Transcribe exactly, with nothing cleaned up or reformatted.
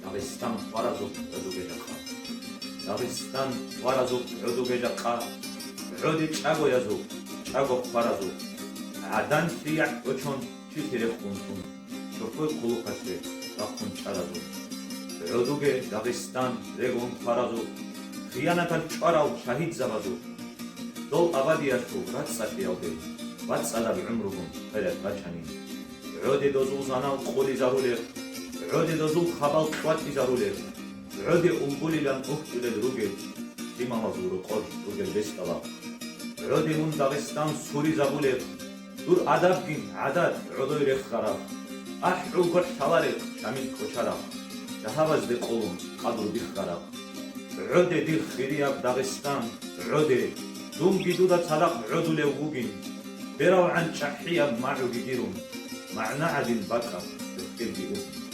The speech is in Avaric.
Дагъистан хваразухъ гӀодуге жакъа. Дагъистан хваразухъ гӀодуге жакъа. ГӀоде чӀагоязухъ, чӀаго хваразухъ. ГӀадан лъиягӀ кӀочон чи терехун тун, чорхой хъулухъалъе рахъун чӀаразухъ. ГӀодуге, Дагъистан, регун хваразухъ, хиянаталъ чӀварал шагьидзабазухъ. Дол абадиялъул рацӀцӀалъиялде бацӀцӀадаб гӀумругун хвелалъ бачани. ГӀоде дозул занал къулизарулеб, гӀоде дозул хабал кьватӀизарулеб, гӀоде улбулилан ухтӀулел ругел лъималазул рокъор ругел бесдалал. ГӀоде мун, Дагъистан, суризабулеб, дур адабгин гӀадат гӀодой реххараб, ахӀулго лъалареб шамил кӀочараб, дагьабазде къулун къадру биххараб. ГӀоде, дир хирияб Дагъистан, гӀоде, дунги дуда цадахъ гӀодулев вугин, бералгӀан чӀахӀияб магӀуги дирун, магӀна гӀадин бакӀаб цохӀкелги угин.